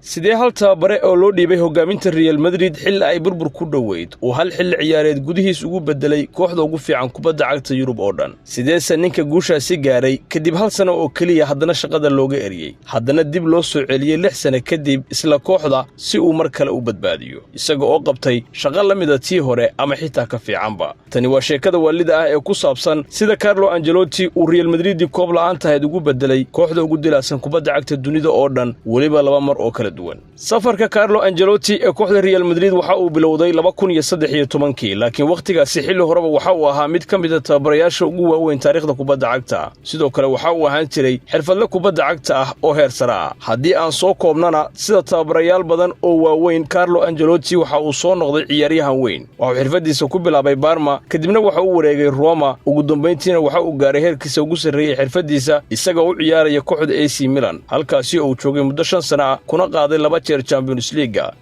Sidee hal tababare oo loo dhiibay hogaaminta Real Madrid xilli ay burbur ku dhoweyd uu hal xilli ciyaareed gudihiis ugu beddelay kooxda ugu fiican kubadda cagta Yurub oo dhan? Sideese ninka guushaasi gaaray kadib hal sano oo keliya haddana shaqada looga eriyey, haddana dib loo soo celiyey 6 sano kadib isla kooxda si uu mar kale u badbaadiyo, isaga oo qabtay shaqo la mida tii hore ama xitaa ka fiicanba? Tani waa sheekada waalida ah ee ku saabsan sida Carlo Ancelotti uu Real Madrid koob la'aantahayd ugu beddelay kooxda ugu dilaasan kubadda cagta dunida oo dhan, weliba laba mar oo kala duwan. Safarka Carlo Ancelotti ee kooxda Real Madrid waxa uu bilowday 2013-kii, laakiin wakhtigaasi xilli horeba waxa uu ahaa mid ka mida tababarayaasha ugu waaweyn taariikhda kubadda cagta. Sidoo kale waxa uu ahaan jiray xirfadle kubadda cagta ah oo heer sare ah. Haddii aan soo koobnana, sida tababarayaal badan oo waaweyn, Carlo Ancelotti waxa uu soo noqday ciyaaryahan weyn. Waxuu xirfaddiisa ku bilaabay Barma, kadibna waxa uu wareegay Roma, ugu dambayntiina waxa uu gaaray heerkiisa ugu sarreeyey xirfaddiisa isagoo u ciyaaraya kooxda AC Milan, halkaasi oo uu joogay muddo 5 sano ah, kuna qaaday laba jeer Champions League-ga.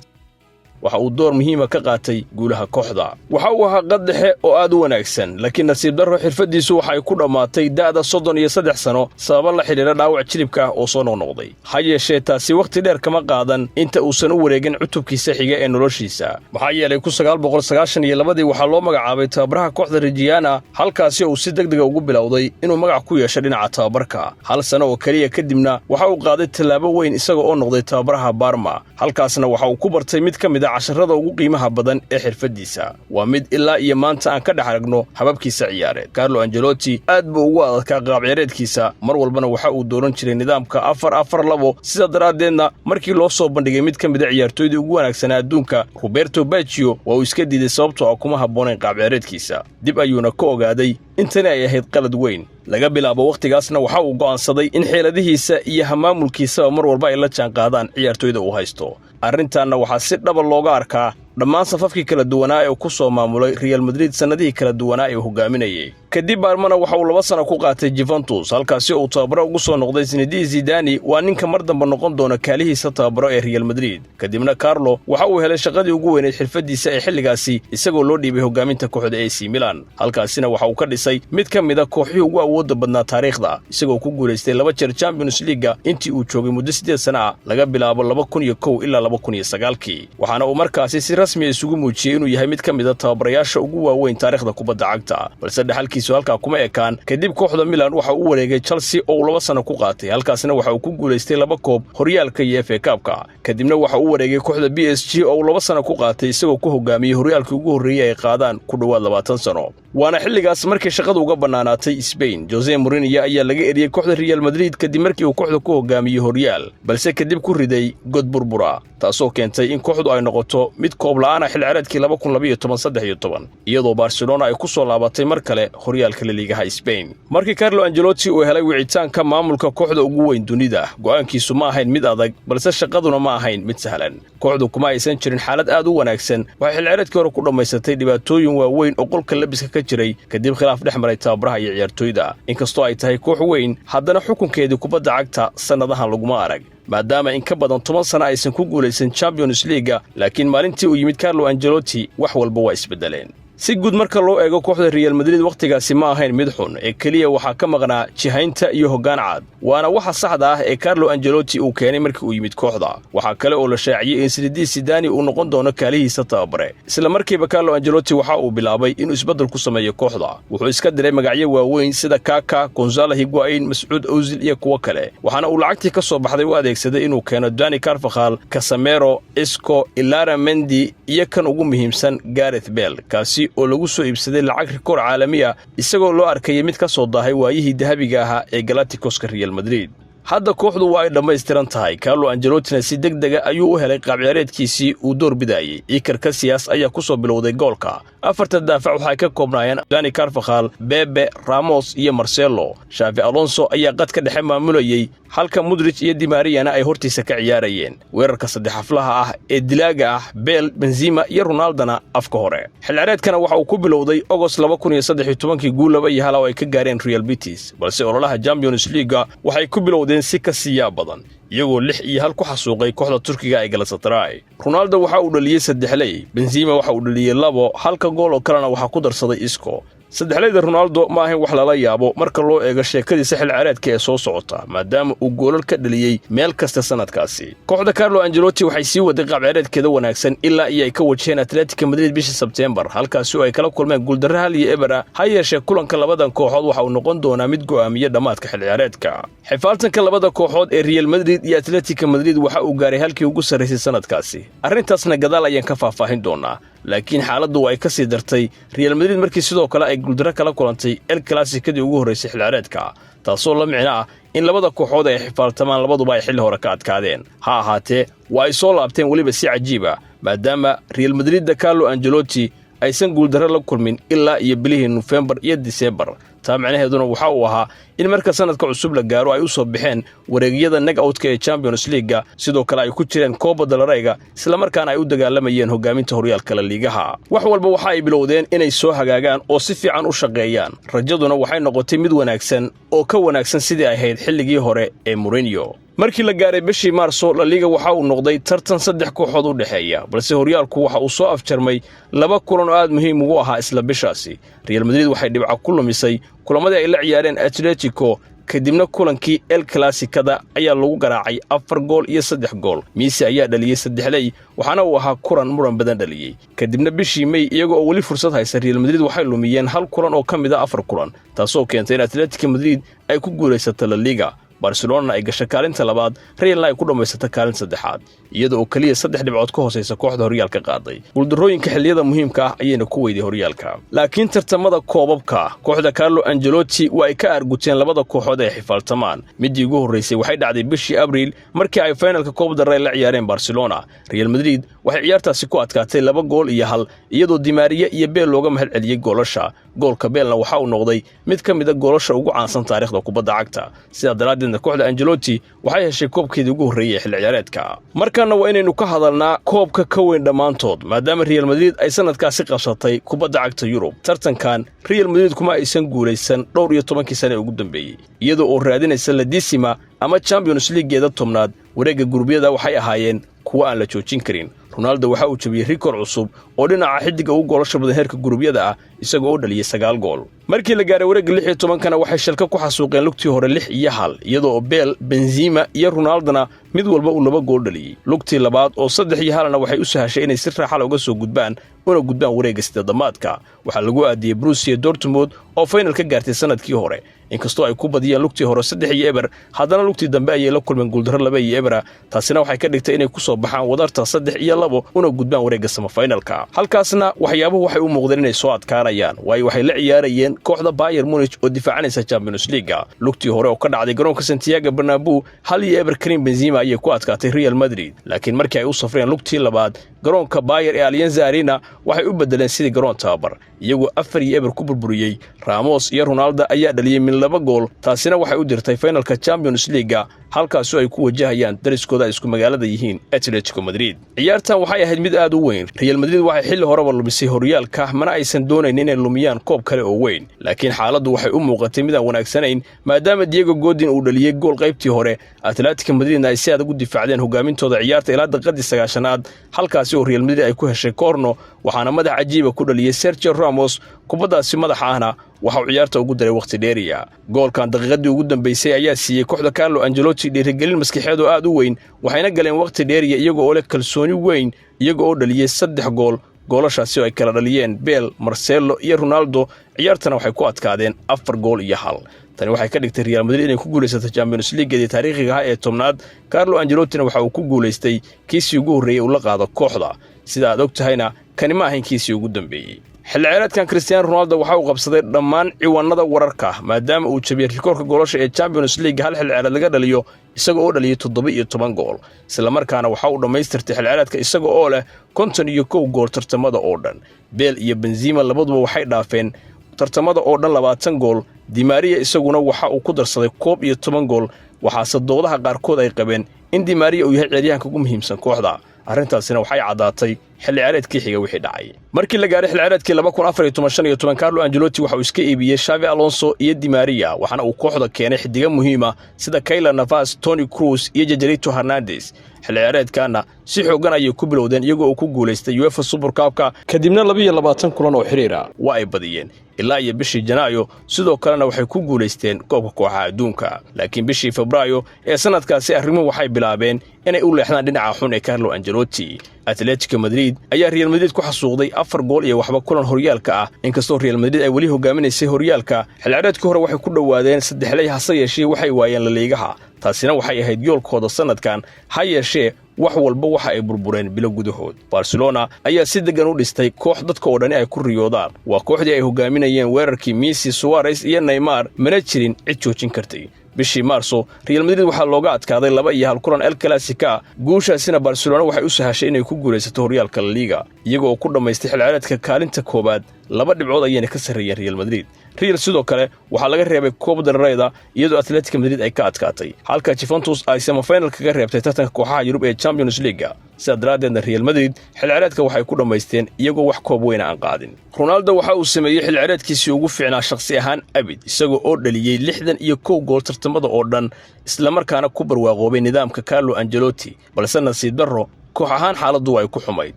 Waxa uu door muhiima ka qaatay guulaha kooxda. Waxa uu ahaa qad dhexe oo aad u wanaagsan, laakiin nasiib darro xirfaddiisu waxay ku dhammaatay da'da 33 sano sababo la xidhiidha dhaawac jilibka ah oo soo noqnoqday. Ha yeeshee, taasi wakhti dheer kama qaadan inta uusan u wareegin cutubkiisa xiga ee noloshiisa, maxaa yeelay 1992-dii waxaa loo magacaabay tababaraha kooxda Reggiana, halkaasi uu si degdega ugu bilowday inuu magac ku yeesho dhinaca tababarka. Hal sano oo keliya kadibna waxa uu qaaday tallaabo weyn isaga oo noqday tababaraha Barma. Halkaasna waxa uu ku bartay mid ka mid ah casharrada ugu qiimaha badan ee xirfaddiisa. Waa mid ilaa iyo maanta aan ka dhex aragno hababkiisa ciyaareed. Carlo Ancelotti aad buu ugu adadkaa qaab ciyaareedkiisa, mar walbana waxa uu dooran jiray nidaamka 4-4-2. Sida daraaddeedna markii loo soo bandhigay mid ka mid ah ciyaartooydii ugu wanaagsanaa adduunka, Roberto Baggio, waa uu iska diiday, sababtoo ah kuma habboonayn qaab ciyaareedkiisa. Dib ayuuna ka ogaaday intani ay ahayd qalad weyn. Laga bilaabo wakhtigaasna waxa uu go'aansaday in xeeladihiisa iyo hamaamulkiisaba mar walba ay la jaanqaadaan ciyaartooyda uu haysto. Arrintaanna waxaa si dhaba looga arkaa dhammaan safafkii kala duwanaa ee ku soo maamulay Real Madrid sannadihii kala duwanaa ee hogaaminayay. Kadib Barmana waxa uu 2 sano ku qaatay Juventus, halkaasi uu tababaro ugu soo noqday Zinedine Zidane. Waa ninka mar damba noqon doona kaalihiisa tababaro ee Real Madrid. Kadibna Carlo waxa uu helay shaqadii ugu weyneyd xirfaddiisa ee xilligaasi, isagoo loo dhiibay hogaaminta kooxda AC Milan. Halkaasina waxa uu ka dhisay mid ka mid ah kooxihii ugu awoodda badnaa taariikhda, isagoo ku guulaystay laba jeer Champions League-ga intii uu joogay muddo 8 sano ah, laga bilaabo 2001 ilaa 2009-kii. Waxaana uu markaasi si rasmiya isugu muujiyey inuu yahay mid ka mid ah tababarayaasha ugu waaweyn taariikhda kubadda cagta. Balse dhexalkiisu halkaa kuma ekaan. Kadib kooxda Milan waxa uu wareegay Chelsea oo uu 2 sano ku qaatay. Halkaasna waxa uu ku guulaystay laba koob, horyaalka iyo FA Cup-ka. Kadibna waxa uu wareegay kooxda PSG oo uu 2 sano ku qaatay, isagoo ku hogaamiyey horyaalkii ugu horreeyey ay qaadaan ku dhowaad 20 sano. Waana xilligaas markii shaqadu uga bannaanaatay Spain. Jose Mourinho ayaa laga eriyey kooxda Real Madrid kadib markii uu kooxda ku hogaamiyey horyaal, balse kadib ku riday god burbura, taasoo keentay in kooxdu ay noqoto mid koob la'aana xil ciyaareedkii 2012-13, iyadoo Barcelona ay ku soo laabatay mar kale horyaalka La Liga-ha Spain. Markii Carlo Ancelotti uu helay wicitaanka maamulka kooxda ugu weyn dunida, go'aankiisu ma ahayn mid adag, balse shaqaduna ma ahayn mid sahlan. Kooxdu kuma aysan jirin xaalad aad u wanaagsan. Waxay xilciyaareedkii hore ku dhammaysatay dhibaatooyin waaweyn oo qolka labiska ka jiray kadib khilaaf dhex maray tababaraha iyo ciyaartooyda. Inkastoo ay tahay koox weyn, haddana xukunkeedii kubadda cagta sannadahan laguma arag, maadaama in ka badan 10 sano aysan ku guulaysan Champions League-ga. Laakiin maalintii uu yimid Carlo Ancelotti, wax walba waa isbeddeleen. Si guud marka loo eego, kooxda Real Madrid wakhtigaasi ma ahayn mid xun, ee keliya waxaa ka maqnaa jihaynta iyo hoggaan cad, waana waxa saxda ah ee Carlo Ancelotti uu keenay markii uu yimid kooxda. Waxaa kale oo la shaaciyey in Zinedine Zidane uu noqon doono kaalihiisa tababare. Isla markiiba Carlo Ancelotti waxa uu bilaabay inuu isbeddel ku sameeyo kooxda. Wuxuu iska diray magacyo waaweyn sida Kaka, Gonzalo Higuain, Mesut Ozil iyo kuwo kale, waxaana uu lacagtii ka soo baxday u adeegsaday inuu keeno Dani Carvajal, Casemiro, Isco, Illarramendi iyo kan ugu muhiimsan, Gareth Bale, kaasi oo lagu soo iibsaday lacag rikoor caalami ah, isagoo loo arkayay mid ka soo daahay waayihii dahabiga ahaa ee Galacticos-ka Real Madrid. Hadda kooxdu waa ay dhammaystiran tahay. Carlo Ancelottina si deg dega ayuu u helay qaabciyaareedkiisii uu door bidaayey. Iker Casillas ayaa ku soo bilowday goolka. Afarta daafac waxay ka koobnaayeen Dani Carvajal, Pepe, Ramos iyo Marcelo. Xabi Alonso ayaa qadka dhexe maamulayey, halka Modric iyo Di Mariana ay hortiisa ka ciyaarayeen. Weerarka saddex aflaha ah ee dilaaga ah, Bale, Benzema iyo Ronaldona afka hore. Xilciyaareedkana waxa uu ku bilowday Ogost 2013-kii guul 2-1 oo ay ka gaareen Real Betis, balse ololaha Champions League-ga waxay ku bilowdeen si ka siyaa badan, iyagoo 6-1 ku xasuuqay kooxda Turkiga ee Galatasaray. Ronaldo waxa uu dhaliyey saddexley, Benzema waxa uu dhaliyey labo, halka gool oo kalena waxaa ku darsaday Isco. Saddexleyda Ronaldo ma ahayn wax lala yaabo marka loo eego sheekadiisa xil ciyaareedka ee soo socota, maadaama uu goolal ka dhaliyey meel kasta sanadkaasi. Kooxda Carlo Ancelotti waxay sii waday qaab ciyaareedkeeda wanaagsan ilaa iyo ay ka wajaheen Atletico Madrid bishii Sebteembar, halkaasi oo ay kala kulmeen guuldarro 1-0. Ha yeeshee kulanka labadan kooxood waxa uu noqon doonaa mid go'aamiya dhammaadka xil ciyaareedka. Xifaaltanka labada kooxood ee Real Madrid iyo Atletico Madrid waxa uu gaaray halkii ugu sarraysay sanadkaasi. Arrintaasna gadaal ayaan ka faahfaahin doonaa, laakiin xaaladdu ay ka sii dartay Real Madrid markii sidoo kale ay guuldarro kala kulantay El Clasico-dii ugu horraysay xil ciyaareedka, taasoo la micno ah in labada kooxood ay xifaaltamaan labaduba ay xilli hore ka adkaadeen. Ha ahaatee waa ay soo laabteen weliba si cajiib ah, maadaama Real Madridda Carlo Ancelotti aysan guuldarro la kulmin ilaa iyo bilihii Nofembar iyo Diseembar. Taa micnaheeduna waxa uu ahaa in marka sanadka cusub la gaaro ay u soo baxeen wareegyada knockout-ka ee Champions League-ga, sidoo kale ay ku jireen Copa del Rey-ga, islamarkaana ay u dagaalamayeen hogaaminta horyaalka La Ligaha. Wax walba waxa ay bilowdeen inay soo hagaagaan oo si fiican u shaqeeyaan. Rajaduna waxay noqotay mid wanaagsan oo ka wanaagsan sidii ahayd xilligii hore ee Mourinho. Markii la gaaray bishii Maarso, La Liga waxa uu noqday tartan saddex kooxood u dhexeeya, balse horyaalku waxa uu soo afjarmay laba kulan oo aad muhiim ugu ahaa isla bishaasi. Real Madrid waxay dhibco ku lumisay kulamadii ay la ciyaareen Atletico, kadibna kulankii El Clasico-da ayaa lagu garaacay 4 gool iyo 3 gool. Messi ayaa dhaliyey saddexley, waxaana uu ahaa kulan muran badan dhaliyey. Kadibna bishii May, iyaga oo weli fursad haysta, Real Madrid waxay lumiyeen hal kulan oo ka mid ah afar kulan, taasoo keentay in Atletico Madrid ay ku guulaysato La Liga, Barcelona ay gasho kaalinta labaad, Realna ay ku dhammaysato kaalin saddexaad, iyada oo keliya saddex dhibcood ka hoosaysa kooxda horyaalka qaaday. Guuldarrooyinka xilliyada muhiimka ah ayayna ku weyday horyaalka. Laakiin tartamada koobabka, kooxda Carlo Ancelotti waa ay ka aarguteen labada kooxood ay xifaaltamaan. Middii ugu horraysay waxay dhacday bishii Abriil, markii ay finalka Copa del Rey la ciyaareen Barcelona. Real Madrid waxay ciyaartaasi ku adkaatay 2 gool iyo 1, iyadoo Di Maria iyo Bale looga mahad celiyey goolasha. Goolka Bale-na waxa uu noqday mid ka mida goolasha ugu caansan taariikhda kubadda cagta. Sidaa daraaddeedna kooxda Ancelotti waxay heshay koobkeedii ugu horreeyey ee xilli ciyaareedka. Markaana waa inaynu ka hadalnaa koobka ka weyn dhammaantood, maadaama Real Madrid ay sanadkaasi qabsatay kubadda cagta Yurub. Tartankan Real Madrid kuma aysan guulaysan dhowr iyo tobankii sane ee ugu dambeeyey, iyadoo oo raadinaysa La Decima ama Champions League-geeda 10aad. Wareegga gurubyada waxay ahaayeen kuwo aan la joojin karin. Ronaldo waxa uu jabiyey rikoor cusub oo dhinaca xiddiga ugu goolasha badan heerka gurubyada ah, isagoo u dhaliyey 9 gool. Markii la gaaray wareegga 16-kana, waxay Schalke ku xasuuqeen lugtii hore 6-1, iyadoo Bale, Benzema iyo Ronaldona mid walba uu 2 gool dhaliyey. Lugtii labaad oo 3-1-na waxay u sahashay inay si raaxala uga soo gudbaan una gudbaan wareegga sideedamaadka. Waxaa lagu aadiyey Borussia Dortmund oo final ka gaartay sanadkii hore. Inkastoo ay ku badiyeen lugtii hore 3-0, haddana lugtii dambe ayay la kulmeen guuldarro 2-0. Taasina waxay ka dhigtay inay ku soo baxaan wadarta 3-2 una gudbaan wareegga semifinalka. Halkaasna waxyaabuhu waxay u muuqdeen inay soo adkaanayaan, waayo waxay la ciyaarayeen kooxda Bayern Munich oo difaacanaysa Champions League-ga. Lugtii hore oo ka dhacday garoonka Santiago Bernabeu, 1-0 Karim Benzema ayay ku adkaatay Real Madrid. Laakiin markii ay u safreen lugtii labaad garoonka Bayer ee Allianz Arena, waxay u bedeleen sidii garoon tababar, iyagoo 4-0 ku burburiyey. Ramos iyo Ronaldo ayaa dhaliyey min 2 gool. Taasina waxay u dirtay finalka Champions League-ga, halkaasoo ay ku wajahayaan dariskooda ay isku magaalada yihiin, Atletico Madrid. Ciyaartan waxay ahayd mid aad u weyn. Real Madrid waxay xilli horeba lumisay horyaalka, mana aysan doonayn inay lumiyaan koob kale oo weyn. Laakiin xaaladdu waxay u muuqatay mid aan wanaagsanayn, maadaama Diego Godin uu dhaliyey gool qaybtii hore, Atletico Madridna ay si adag u difaacdeen hogaamintooda ciyaarta ilaa daqiiqadii 90aad, halkaasi oo Real Madrid ay ku heshay corner, waxaana madax cajiiba ku dhaliyey Sergio Ramos. Kubaddaasi madaxa ahna waxa uu ciyaarta ugu daray wakhti dheeriya. Goolkan daqiiqadii ugu dambaysay ayaa siiyey kooxda Carlo Ancelotti dhiirigelin maskaxeed oo aad u weyn, waxayna galeen wakhti dheeriya iyaga oo leh kalsooni weyn, iyaga oo dhaliyey saddex gool, goolashaasi oo ay kala dhaliyeen Bale, Marcelo iyo Ronaldo. Ciyaartana waxay ku adkaadeen 4 gool iyo 1. Tani waxay ka dhigtay Real Madrid inay ku guulaysato Champions League-geedii taariikhiga ahaa ee 10aad. Carlo Ancelottina waxa uu ku guulaystay kiisii ugu horreeyey uu la qaado kooxda. Sida aad og tahayna, kani ma ahayn kiisii ugu dambeeyey. Xilli ciyaareedkan Cristiano Ronaldo waxa uu qabsaday dhammaan ciwaanada wararka, maadaama uu jabiyey rikoorka goolasha ee Champions League hal xilli ciyaareed laga dhaliyo, isaga oo dhaliyey 17 gool. Islamarkaana waxa uu dhammaystirtay xilli ciyaareedka isaga oo leh 51 gool tartamada oo dhan. Bale iyo Benzema labaduba waxay dhaafeen tartamada oo dhan 20 gool. Di Maria isaguna waxa uu ku darsaday 11 gool, waxaase doodaha qaarkood ay qabeen in Di Maria uu yahay ciyaaryahanka ugu muhiimsan kooxda. Arrintaasina waxay caddaatay xilli ciyaareedkii xiga wixii dhacay. Markii la gaaray xilli ciyaareedkii 2014-15, Carlo Ancelotti waxa uu iska iibiyey Xabi Alonso iyo Di Maria, waxaana uu kooxda keenay xidiga muhiima sida Keylor Navas, Toni Kroos iyo Chicharito Hernandez. Xilli ciyaareedkaana si xoogan ayay ku bilowdeen, iyagoo uu ku guulaystay UEFA Super Cupka, kadibna 22 kulan oo xiriira waa ay badiyeen ilaa iyo bishii Janaayo. Sidoo kalena waxay ku guulaysteen koobka kooxaha adduunka. Laakiin bishii Febraayo ee sanadkaasi arrimuhu waxay bilaabeen inay u leexdaan dhinaca xun ee Carlo Ancelotti. Atletico Madrid ayaa Real Madrid ku xasuuqday 4 gool iyo waxba kulan horyaalka ah. Inkastoo Real Madrid ay weli hogaaminaysay horyaalka, xilciyaareedkii hore waxay ku dhowaadeen saddexley, hase yeeshee waxay waayeen Laliigaha. Taasina waxay ahayd yoolkooda sanadkan, ha yeeshee wax walba waxa ay burbureen bilo gudahood. Barcelona ayaa si deggan u dhistay koox dadka oo dhani ay ku riyoodaan. Waa kooxdii ay hogaaminayeen weerarkii Messi, Suarez iyo Neymar, mana jirin cid joojin kartay. Bishii Maarso Real Madrid waxaa looga adkaaday 2-1 kulan El Clasico. Guushaasina Barcelona waxay u sahashay inay ku guulaysato horyaalka Laliiga, iyagoo ku dhammaystay xilciyaareedka kaalinta koowaad. 2 dhibcood ayayna ka sarreeyeen Real Madrid. Real sidoo kale waxaa laga reebay Copa del Reyda, iyadoo Atletico Madrid ay ka adkaatay, halka Juventus ay semifinal kaga reebtay tartanka kooxaha Yurub ee Champions Leaguega. Sidaa daraaddeedna Real Madrid xilciyaareedka waxay ku dhammaysteen iyagoo wax koob weyna aan qaadin. Ronaldo waxa uu sameeyey xilciyaareedkiisii ugu fiicnaa shakhsi ahaan abid, isagoo oo dhaliyey 61 gool tartamada oo dhan, islamarkaana ku barwaaqoobay nidaamka Carlo Ancelotti. Balse nasiib darro, koox ahaan xaaladdu ay ku xumayd.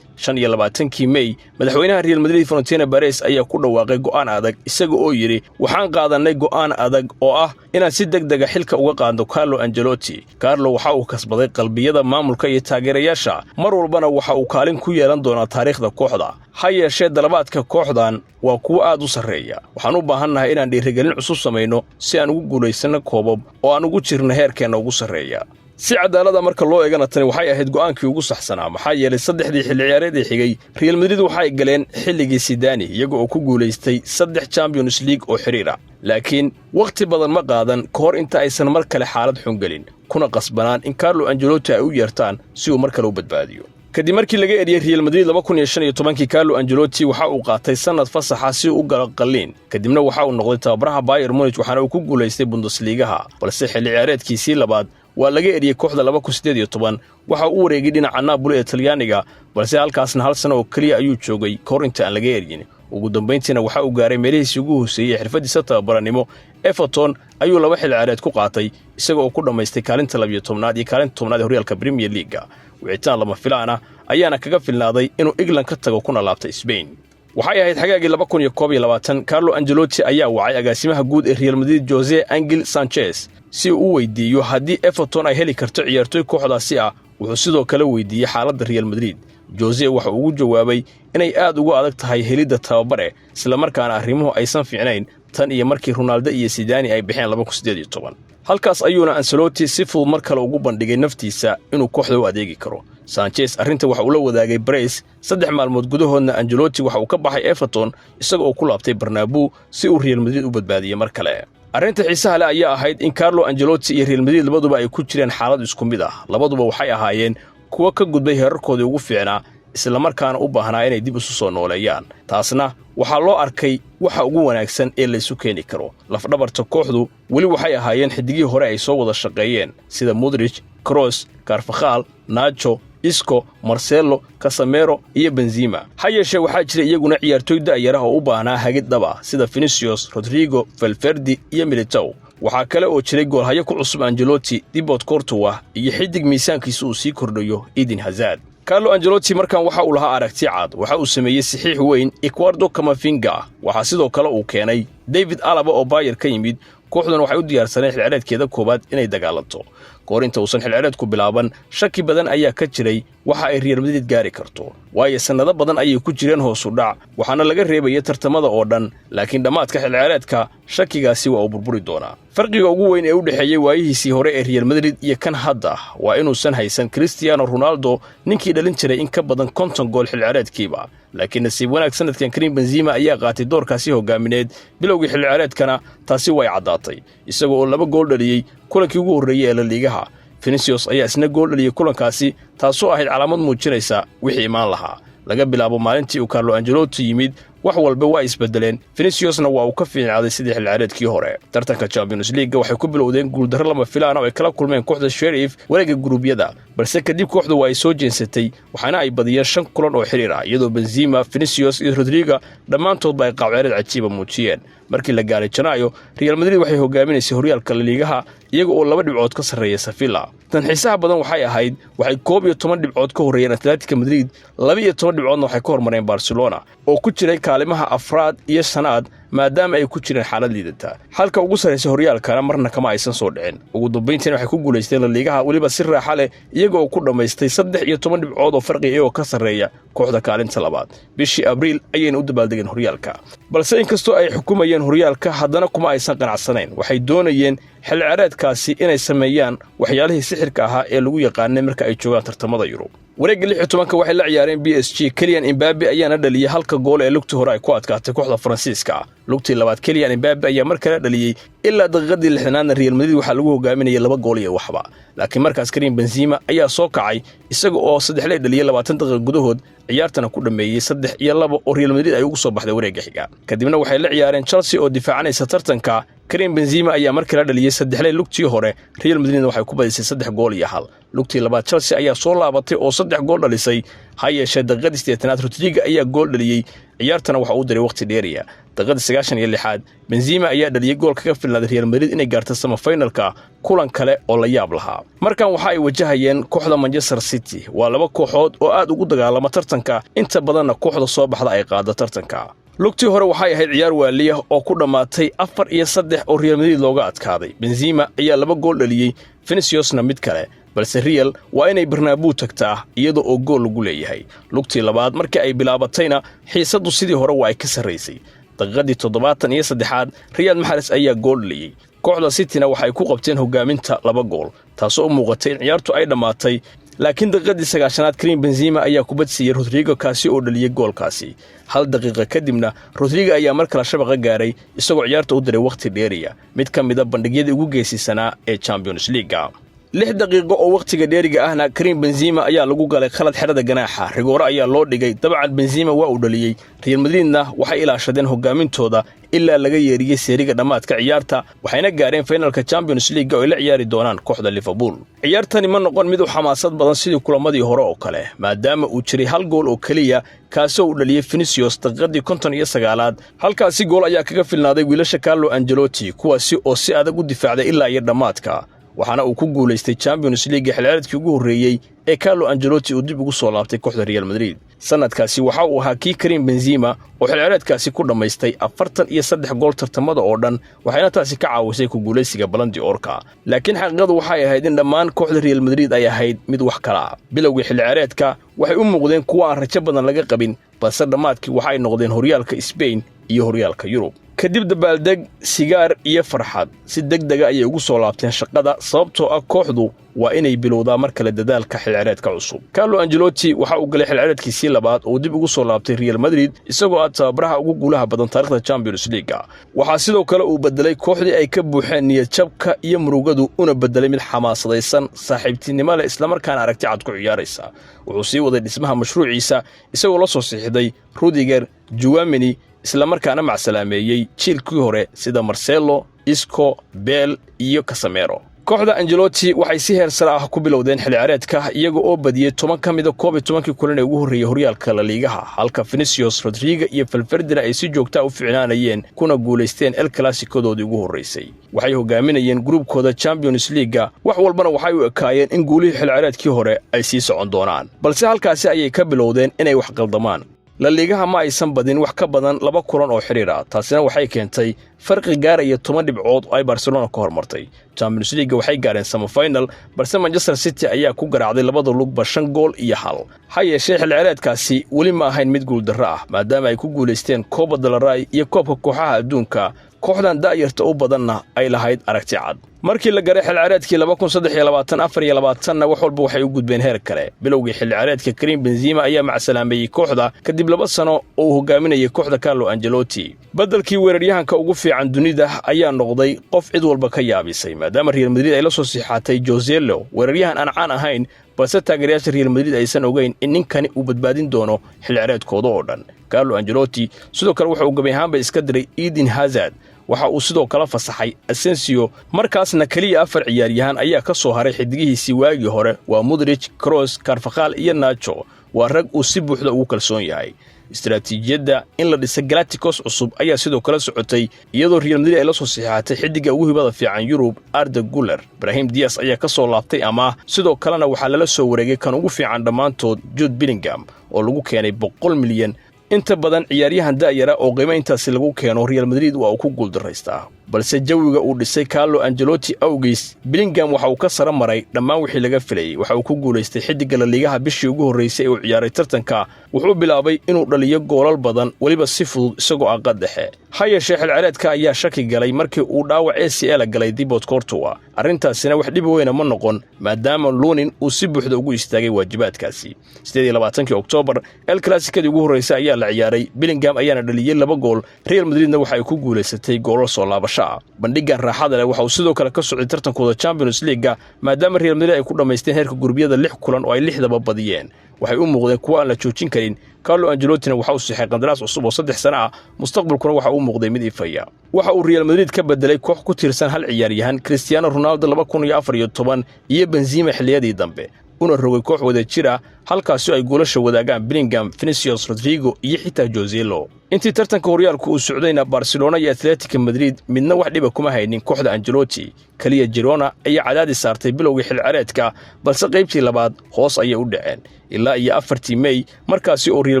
25-kii Mey, madaxweynaha Real Madrid Florentino Perez ayaa ku dhawaaqay go'aan adag, isaga oo yidhi: "Waxaan qaadannay go'aan adag oo ah inaan si deg dega xilka uga qaadno Carlo Ancelotti. Carlo waxa uu kasbaday qalbiyada maamulka iyo taageerayaasha, mar walbana waxa uu kaalin ku yeelan doonaa taariikhda kooxda. Ha yeeshee dalabaadka kooxdan waa kuwo aad u sarreeya. Waxaan u baahannahay inaan dhiirigelin cusub samayno si aan ugu guulaysanno koobab oo aan ugu jirno heerkeenna ugu sarreeya." Si cadaalada marka loo eegana, tani waxay ahayd go'aankii ugu saxsanaa, maxaa yeelay saddexdii xilli ciyaareed ee xigay Real Madrid waxay galeen xilligii Zidane, iyaga oo ku guulaystay saddex Champions League oo xidhiir ah. Laakiin wakhti badan ma qaadan ka hor inta aysan mar kale xaalad xun gelin, kuna qasbanaan in Carlo Ancelotti ay u yeertaan si uu mar kale u badbaadiyo. Kadib markii laga eriyey Real Madrid 2015-kii, Carlo Ancelotti waxa uu qaatay sannad fasaxa si uu u galo qalliin. Kadibna waxa uu noqday tababaraha Bayern Munich, waxaana uu ku guulaystay Bundesligaha. Balse xilli ciyaareedkiisii labaad waa laga eriyey kooxda. 2018 waxa uu u wareegay dhinaca Napoli ee Talyaaniga, balse halkaasna hal sano oo keliya ayuu joogay ka hor inta aan laga eryin. Ugu dambayntiina waxa uu gaaray meelihiisii ugu hooseeyey xirfadiisa tababaranimo. Everton ayuu laba xil ciyaareed ku qaatay, isaga oo ku dhammaystay kaalinta 12aad iyo kaalinta 10aad ee horyaalka Premier Leaguega. Wicitaan lama filaan ah ayaana kaga filnaaday inuu England ka tago kuna laabtay Spain. Waxay ahayd xagaagii 2021, Carlo Ancelotti ayaa wacay agaasimaha guud ee Real Madrid Jose Angel Sanchez si uu u weydiiyo haddii Everton ay heli karto ciyaartooy kooxdaasi ah. Wuxuu sidoo kale weydiiyey xaaladda Real Madrid. Jose waxa uu ugu jawaabay inay aad ugu adag tahay helidda tababare, islamarkaana arrimuhu aysan fiicnayn tan iyo markii Ronaldo iyo Zidane ay baxeen. Halkaas ayuuna Ancelotti si fudud mar kale ugu bandhigay naftiisa inuu kooxda u adeegi karo. Sanchez arrinta waxa uu la wadaagay Perez. 3 maalmood gudahoodna Ancelotti waxa uu ka baxay Everton, isaga oo ku laabtay Bernabeu si uu Real Madrid u badbaadiyey mar kale. Arrinta xiisaha leh ayaa ahayd in Carlo Ancelotti iyo Real Madrid labaduba ay ku jireen xaalad isku mid ah. Labaduba waxay ahaayeen kuwo ka gudbay heerarkoodii ugu fiicnaa, islamarkaana u baahnaa inay dib isu soo nooleeyaan. Taasna waxaa loo arkay waxa ugu wanaagsan ee laysu keeni karo. Lafdhabarta kooxdu weli waxay ahaayeen xidigihii hore ay soo wada shaqeeyeen, sida Modric, Kroos, Carvajal, Nacho, Isco, Marcelo, Casemiro iyo Benzema. Ha yeeshee waxaa jira iyaguna ciyaartooy da'yarah oo u baahnaa hagid dhab ah, sida Vinicius, Rodrygo, Valverde iyo Militao. Waxaa kale oo jiray goolhayo ku cusub Ancelotti, Thibaut Courtois, iyo xidig miisaankiisa uu sii kordhayo, Eden Hazard. Carlo Ancelotti markan waxa uu lahaa aragti cad. Waxa uu sameeyey saxiix weyn, Eduardo Camavinga. Waxaa sidoo kale uu keenay David Alaba oo Bayer ka yimid. Kooxduna waxay u diyaarsaneen xilciyaareedkeeda koowaad inay dagaalanto. Kahor inta uusan xilciyaareedku bilaaban, shaki badan ayaa ka jiray waxa ay Real Madrid gaari karto, waayo sannado badan ayay ku jireen hoosu dhac, waxaana laga reebaya tartamada oo dhan. Laakiin dhammaadka xilciyaareedka shakigaasi waa uu burburi doonaa. Farqiga ugu weyn ee u dhexeeyey waayihiisii hore ee Real Madrid iyo kan hadda waa inuusan haysan Cristiano Ronaldo, ninkii dhalin jiray in ka badan 50 gool xilciyaareedkiiba. Laakiin nasiib wanaag, sanadkan Karim Benzema ayaa qaatay doorkaasi hogaamineed. Bilowgii xilciyaareedkana taasi way caddaatay, isagoo oo laba gool dhaliyey kulankii ugu horreeyey ee Laliigaha. Vinicius ayaa isna gool dhaliyey kulankaasi, taasoo ahayd calaamad muujinaysa wixii imaan lahaa. Laga bilaabo maalintii uu Carlo Ancelotti yimid, wax walba waa isbedeleen. Viniciusna waa uu ka fiicnaaday sidii xilciyaareedkii hore. Tartanka Champions Leaguega waxay ku bilowdeen guuldarro lama filaan oo ay kala kulmeen kooxda Sheriff wareegga guruubyada. Balse kadib kooxdu waa ay soo jeensatay, waxaana ay badiyeen shan kulan oo xiriir ah, iyadoo Benzema, Vinicius iyo Rodrygo dhammaantoodba ay qaabciyaareed cajiiba muujiyeen. Markii la gaaray Janaayo, Real Madrid waxay hogaaminaysay horyaalka Laliigaha iyaga oo 2 dhibcood ka sarreeya Sevilla. Tan xiisaha badan waxay ahayd waxay 11 dhibcood ka horreeyeen Atletico Madrid, 12 dhibcoodna waxay ka hormareen Barcelona oo ku jiray kaalimaha afraad iyo shanaad, maadaama ay ku jireen xaalad liidata. Halka ugu sarraysa horyaalkana marna kama aysan soo dhicin. Ugu dambayntiina waxay ku guulaysteen Laliigaha weliba si raaxa leh, iyaga oo ku dhammaystay 13 dhibcood oo farqi iyagoo ka sarreeya kooxda kaalinta labaad. Bishii Abriil ayayna u dabaaldegeen horyaalka. Balse inkastoo ay xukumayeen horyaalka, haddana kuma aysan qanacsanayn. Waxay doonayeen xilciyaareedkaasi inay sameeyaan waxyaalihii sixirka ahaa ee lagu yaqaanay marka ay joogaan tartamada Yurub. Wareegga 16-ka waxay la ciyaareen PSG. Kylian Mbappe ayaana dhaliyey halka gool ee lugtii hore ay ku adkaatay kooxda Faransiiska. Lugtii labaad Kylian Mbappe ayaa mar kale dhaliyey. Ilaa daqiiqadii 60aadna Real Madrid waxaa lagu hogaaminayay 2 gool iyo waxba, laakiin markaas Karim Benzema ayaa soo kacay isaga oo saddexley dhaliyey 20 daqiiqa gudahood, ciyaartana ku dhammeeyey 3-2 oo Real Madrid ay ugu soo baxday wareegga xiga. Kadibna waxay la ciyaareen Chelsea oo difaacanaysa tartanka. Karim Benzema ayaa mar kale dhaliyey saddexley lugtii hore, Real Madridna waxay ku badisay 3 gool iyo 1. Lugtii labaad Chelsea ayaa soo laabatay oo 3 gool dhalisay. Ha yeeshee daqiiqadii 80aad Rodrigo ayaa gool dhaliyey, ciyaartana waxa uu diray waqti dheeriya. Daqiiqadii 96aad Benzema ayaa dhaliyey gool kaga filnaaday Real Madrid inay gaarto semifinalka. Kulan kale oo la yaab lahaa, markan waxa ay wajahayeen kooxda Manchester City. Waa laba kooxood oo aad ugu dagaalama tartanka, inta badanna kooxda soo baxda ay qaado tartanka. Lugtii hore waxay ahayd ciyaar waaliya oo ku dhammaatay 4-3 oo Real Madrid looga adkaaday. Benzema ayaa 2 gool dhaliyey, Viniciusna mid kale, balse Real waa inay Bernabeu tagtaa iyada oo gool lagu leeyahay. Lugtii labaad markii ay bilaabatayna xiisaddu sidii hore waa ay ka sarraysay. Daqiiqadii 73aad Riyad Mahrez ayaa gool dhaliyey, kooxda Cityna waxay ku qabteen hogaaminta 2 gool, taasoo u muuqatay in ciyaartu ay dhammaatay. Laakiin daqiiqadii 90aad Karim Benzema ayaa kubad siiyey Rodrigo, kaasi oo dhaliyey goolkaasi. Hal daqiiqa kadibna Rodrigo ayaa mar kale shabaqa gaaray, isagoo ciyaarta u diray wakhti dheeriya, mid ka mida bandhigyadii ugu geesisanaa ee Champions League-ga. 6 daqiiqo oo wakhtiga dheeriga ahna Karim Benzema ayaa lagu galay khalad xerada ganaaxa, rigoore ayaa loo dhigay. Dabcan Benzema waa uu dhaliyey, Real Madridna waxay ilaashadeen hogaamintooda ilaa laga yeeriyey seeriga dhammaadka ciyaarta, waxayna gaareen finalka Champions League oo ay la ciyaari doonaan kooxda Liverpool. Ciyaartani ma noqon mid u xamaasad badan sidii kulamadii hore oo kale, maadaama uu jiray hal gool oo keliya, kaasoo uu dhaliyey Vinicius daqiiqadii 59aad. Halkaasi gool ayaa kaga filnaaday wiilasha Carlo Ancelotti, kuwaasi oo si adag u difaacday ilaa iyo dhammaadka, waxaana uu ku guulaystay Champions League xilciyaareedkii ugu horreeyey ee Carlo Ancelotti uu dib ugu soo laabtay kooxda Real Madrid. Sanadkaasi waxa uu ahaa kii Karim Benzema oo xilciyaareedkaasi ku dhammaystay 43 gool tartamada oo dhan, waxayna taasi ka caawisay ku guulaysiga Ballon d'Or-ka. Laakiin xaqiiqadu waxay ahayd in dhammaan kooxda Real Madrid ay ahayd mid wax kala ah. Bilowgii xilciyaareedka waxay u muuqdeen kuwa aan rajo badan laga qabin, balse dhammaadkii waxay noqdeen horyaalka Spain iyo horyaalka Yurub. Kadib dabaaldeg, sigaar iyo farxad, si deg dega ayay ugu soo laabteen shaqada, sababtoo ah kooxdu waa inay bilowdaa mar kale dadaalka xilciyaareedka cusub. Carlo Ancelotti waxa uu galay xilciyaareedkiisii labaad oo dib ugu soo laabtay Real Madrid, isagoo ah tababaraha ugu guulaha badan taarikhda Champions League-ga. Waxaa sidoo kale uu bedelay kooxdii ay ka buuxeen niyadjabka iyo murugadu, una bedelay mid xamaasadaysan, saaxiibtinimo leh, islamarkaana aragti cad ku ciyaaraysa. Wuxuu sii waday dhismaha mashruuciisa, isagoo la soo siixday Rudiger, Tchouameni, islamarkaana macsalaameeyey jiilkii hore sida Marcelo, Isco, Bale iyo Casemiro. Kooxda Ancelotti waxay si heer sare ah ku bilowdeen xilciyaareedka, iyaga oo badiyey 10 ka mida 11-kii kulan ee ugu horreeyey horyaalka Laliigaha, halka Vinicius, Rodrigo iyo Valverdena ay si joogtaa u ficnaanayeen kuna guulaysteen El Clasicodoodii ugu horraysay. Waxay hogaaminayeen gruubkooda Champions League-ga, wax walbana waxay u ekaayeen in guulihii xilciyaareedkii hore ay sii socon doonaan. Balse halkaasi ayay ka bilowdeen inay wax qaldamaan. Laliigaha ma aysan badin wax ka badan 2 kulan oo xidhiir ah, taasina waxay keentay farqi gaaraya 10 dhibcood oo ay Barcelona ka hormartay. Champions League-ga waxay gaareen semifinal, balse Manchester City ayaa ku garaacday labada lugba 5 gool iyo 1. Ha yeeshee xilciyaareedkaasi weli ma ahayn mid guuldarro ah, maadaama ay ku guulaysteen Copa del Rey iyo koobka kooxaha adduunka, kooxdan da'yarta u badanna ay lahayd aragti cad. Markii la garay xilciyaareedkii 2023/24-na wax walba waxay u gudbeen heer kale. Bilowgii xilciyaareedka Karim Benzema ayaa macsalaameeyey kooxda kadib 2 sano oo uu hogaaminayay kooxda Carlo Ancelotti. Beddelkii weeraryahanka ugu fiican dunida ayaa noqday qof cid walba ka yaabisay, maadaama Real Madrid ay la soo siixatay Joselu, weeraryahan aan caan ahayn, balse taageerayaasha Real Madrid aysan ogeyn in ninkani uu badbaadin doono xilciyaareedkooda oo dhan. Carlo Ancelotti sidoo kale wuxa uu gabi ahaanba iska diray Eden Hazard. Waxa uu sidoo kale fasaxay Asensio. Markaasna keliya afar ciyaaryahan ayaa ka soo haray xidigihiisii waagii hore: waa Modrich, Kroos, Carvajal iyo Nacho. Waa rag uu si buuxda ugu kalsoon yahay. Istaraatiijiyadda in la dhisa Galacticos cusub ayaa sidoo kale socotay, iyadoo Real Madrid ay la soo saxiixatay xiddiga ugu hibada fiican Yurub, Arda Guler. Brahim Diaz ayaa ka soo laabtay amaah, sidoo kalena waxaa lala soo wareegay kan ugu fiican dhammaantood, Jude Bellingham, oo lagu keenay 100 milyan. Inta badan ciyaaryahan da'yara oo qiimo intaasi lagu keeno Real Madrid waa uu ku guuldaraystaa, balse jawiga uu dhisay Carlo Ancelotti awgiis, Bellingham waxa uu ka sara maray dhammaan wixii laga filayey. Waxa uu ku guulaystay xiddigga La Ligaha bishii ugu horraysay ee uu ciyaaray tartanka. Wuxuu bilaabay inuu dhaliyo goolal badan, weliba si fudud, isagoo ah qaddexe. Ha yeeshee, xilcireedka ayaa shaki galay markii uu dhaawac ACL galay Thibaut Courtois. Arrintaasina wax dhib weyna ma noqon, maadaama Lunin uu si buuxda ugu istaagay waajibaadkaasi. 28-kii Oktoobar, El Classicadii ugu horraysay ayaa la ciyaaray. Bellingham ayaana dhaliyey laba gool, Real Madridna waxa ay ku guulaysatay goolal soo laabasho ah. Bandhigan raaxada leh waxa uu sidoo kale ka socday tartankooda Champions League-ga, maadaama Real Madrid ay ku dhammaysteen heerka gurubyada lix kulan oo ay lixdaba badiyeen. Waxay u muuqdeen kuwo aan la joojin karin. Carlo Ancelottina waxa uu saxay qandaraas cusub oo 3 sano ah, mustaqbalkuna waxa uu muuqday mid ifaya. Waxa uu Real Madrid ka bedelay koox ku tiirsan hal ciyaaryahan, Cristiano Ronaldo 2014 iyo Benzema xilliyadii dambe, una rogay koox wada jir ah, halkaasi ay goolasha wadaagaan Bellingham, Vinicius, Rodrygo iyo xitaa Joselu. Intii tartanka horyaalku uu socdayna, Barcelona iyo Atletico Madrid midna wax dhiba kuma haynin kooxda Ancelotti. Keliya Girona ayaa cadaadis saartay bilowgii xilcireedka, balse qaybtii labaad hoos ayay u dhaceen ilaa iyo 4-tii Mey, markaasi oo Real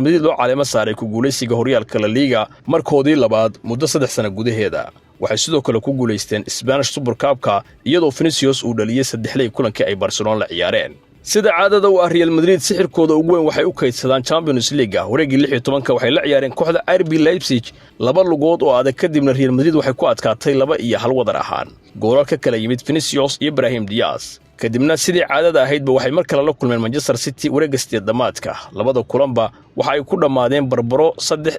Madrid loo caleemo saaray ku guulaysiga horyaalka La Liga markoodii labaad muddo 3 sana gudaheeda. Waxay sidoo kale ku guulaysteen Spanish Super Cupka, iyadoo Vinicius uu dhaliyey saddexley kulankii ay Barcelona la ciyaareen. Sida caadada u ah Real Madrid, sixirkooda ugu weyn waxay u kaydsadaan Champions League-a. Wareeggii 16-ka waxay la ciyaareen kooxda RB Leipzig. Laba lugood oo adag kadibna, Real Madrid waxay ku adkaatay 2-1 wadar ahaan, goolal ka kala yimid Vinicius iyo Brahim Diaz. Kadibna, sidii caadada ahaydba, waxay mar kale la kulmeen Manchester City wareegga sideed dhammaadka. Labada kulanba waxa ay ku dhammaadeen barbaro 3-3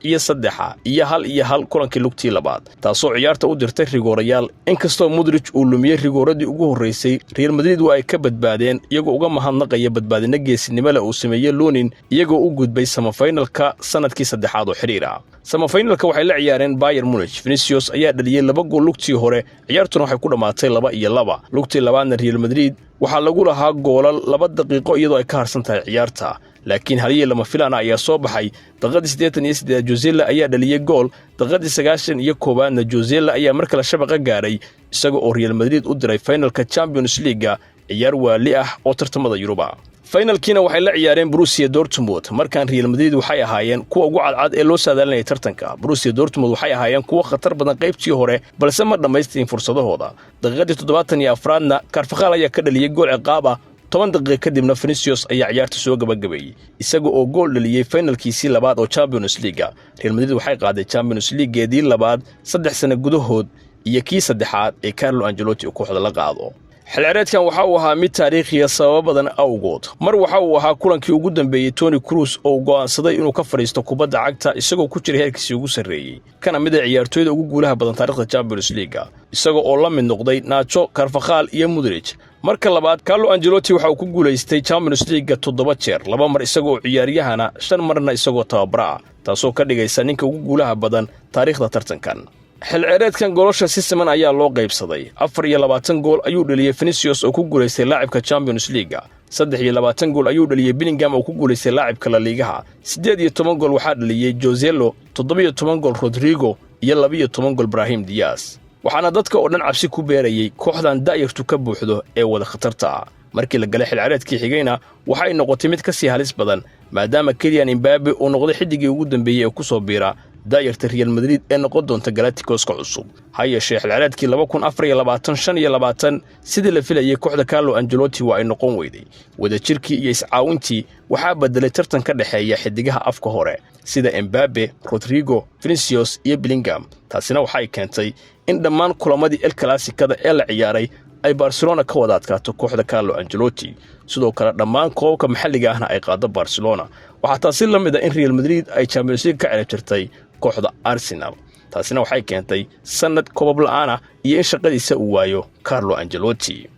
iyo 1-1 kulankii lugtii labaad, taasoo ciyaarta u dirtay rigoorayaal. Inkastoo Modrich uu lumiyey rigooradii ugu horraysay, Real Madrid waa ay ka badbaadeen, iyagoo uga mahadnaqaya badbaadino geesinimo leh uu sameeyey Lunin, iyagoo u gudbay semi-finalka sannadkii saddexaad oo xidhiir ah. Semi-finalka waxay la ciyaareen Bayern Munich. Vinicius ayaa dhaliyey laba gool lugtii hore, ciyaartuna waxay ku dhammaatay 2-2. Lugtii labaadna Real Madrid waxaa lagu lahaa goolal 2 daqiiqo iyadoo ay ka harsan tahay ciyaarta, laakiin haliyii lama filaana ayaa soo baxay. Daqiiqadii 88aad Joselu ayaa dhaliyey gool. Daqiiqadii 91aadna Joselu ayaa mar kale shabaqa gaaray, isaga oo Real Madrid u diray finalka Champions League-ga, ciyaar waali ah oo tartamada Yuruba. Finalkiina waxay la ciyaareen Borussia Dortmund. Markaan Real Madrid waxay ahaayeen kuwa ugu cadcad ee loo saadaalinayay tartanka. Borussia Dortmund waxay ahaayeen kuwo khatar badan qaybtii hore, balse ma dhammaystirin fursadahooda. Daqiiqadii 74aadna Carvajal ayaa ka dhaliyey gool ciqaab ah. 10 daqiiqa kadibna Vinicius ayaa ciyaarta soo gabagabeeyey, isaga oo gool dhaliyey finalkiisii labaad oo Champions League-ga. Real Madrid waxay qaaday Champions League-geedii labaad 3 sano gudahood iyo kii saddexaad ee Carlo Ancelotti uu kooxda la qaado. Xilcireedkan waxa uu ahaa mid taariikhiya sababo badan awgood. Mar waxa uu ahaa kulankii ugu dambeeyey Toni Kroos, oo go'aansaday inuu ka fadhiisto kubadda cagta isagoo ku jira heerkiisii ugu sarreeyey, kana mid a ciyaartooyda ugu guulaha badan taarikhda Champions League-ga, isaga oo la mid noqday Nacho, Carvajal iyo Modrich. Marka labaad, Carlo Ancelotti waxa uu ku guulaystay Champions League-ga toddoba jeer, laba mar isagoo ciyaaryahana, shan marna isagoo tababara ah, taasoo ka dhigaysa ninka ugu guulaha badan taariikhda tartankan. Xilceereedkan goolasha si siman ayaa loo qaybsaday. 24 gool ayuu dhaliyey Vinicius, oo ku guulaystay laacibka Champions League-ga. 23 gool ayuu dhaliyey Bellingham, oo ku guulaystay laacibka La Ligaha. 18 gool waxaa dhaliyey Joselu, 17 gool Rodrygo iyo 12 gool Brahim Diaz. Waxaana dadka oo dhan cabsi ku beerayey kooxdan da'yartu ka buuxdo ee wada khatarta ah. Markii la galay xilcareedkii xigayna, waxay noqotay mid ka sii halis badan, maadaama Kylian Mbappe uu noqday xiddigii ugu dambeeyey ee ku soo biira da'yarta Real Madrid ee noqon doonta Galacticoska cusub. Ha yeeshee, xilciraadkii 2024/25 sidii la filayay kooxda Carlo Ancelotti waa ay noqon weyday. Wadajirkii iyo iscaawintii waxaa bedelay tartan ka dhexeeya xidigaha afka hore sida Mbappe, Rodrygo, Vinicius iyo Bellingham. Taasina waxay keentay in dhammaan kulamadii El Classicada ee la ciyaaray ay Barcelona ka wada adkaato kooxda Carlo Ancelotti, sidoo kale dhammaan koobabka maxalliga ahna ay qaado Barcelona. Waxaa taasi la mid a in Real Madrid ay Champions League ka cirib jirtay kooxda Arsenal. Taasina waxay keentay sannad koobab la'aana iyo in shaqadiisa uu waayo Carlo Ancelotti.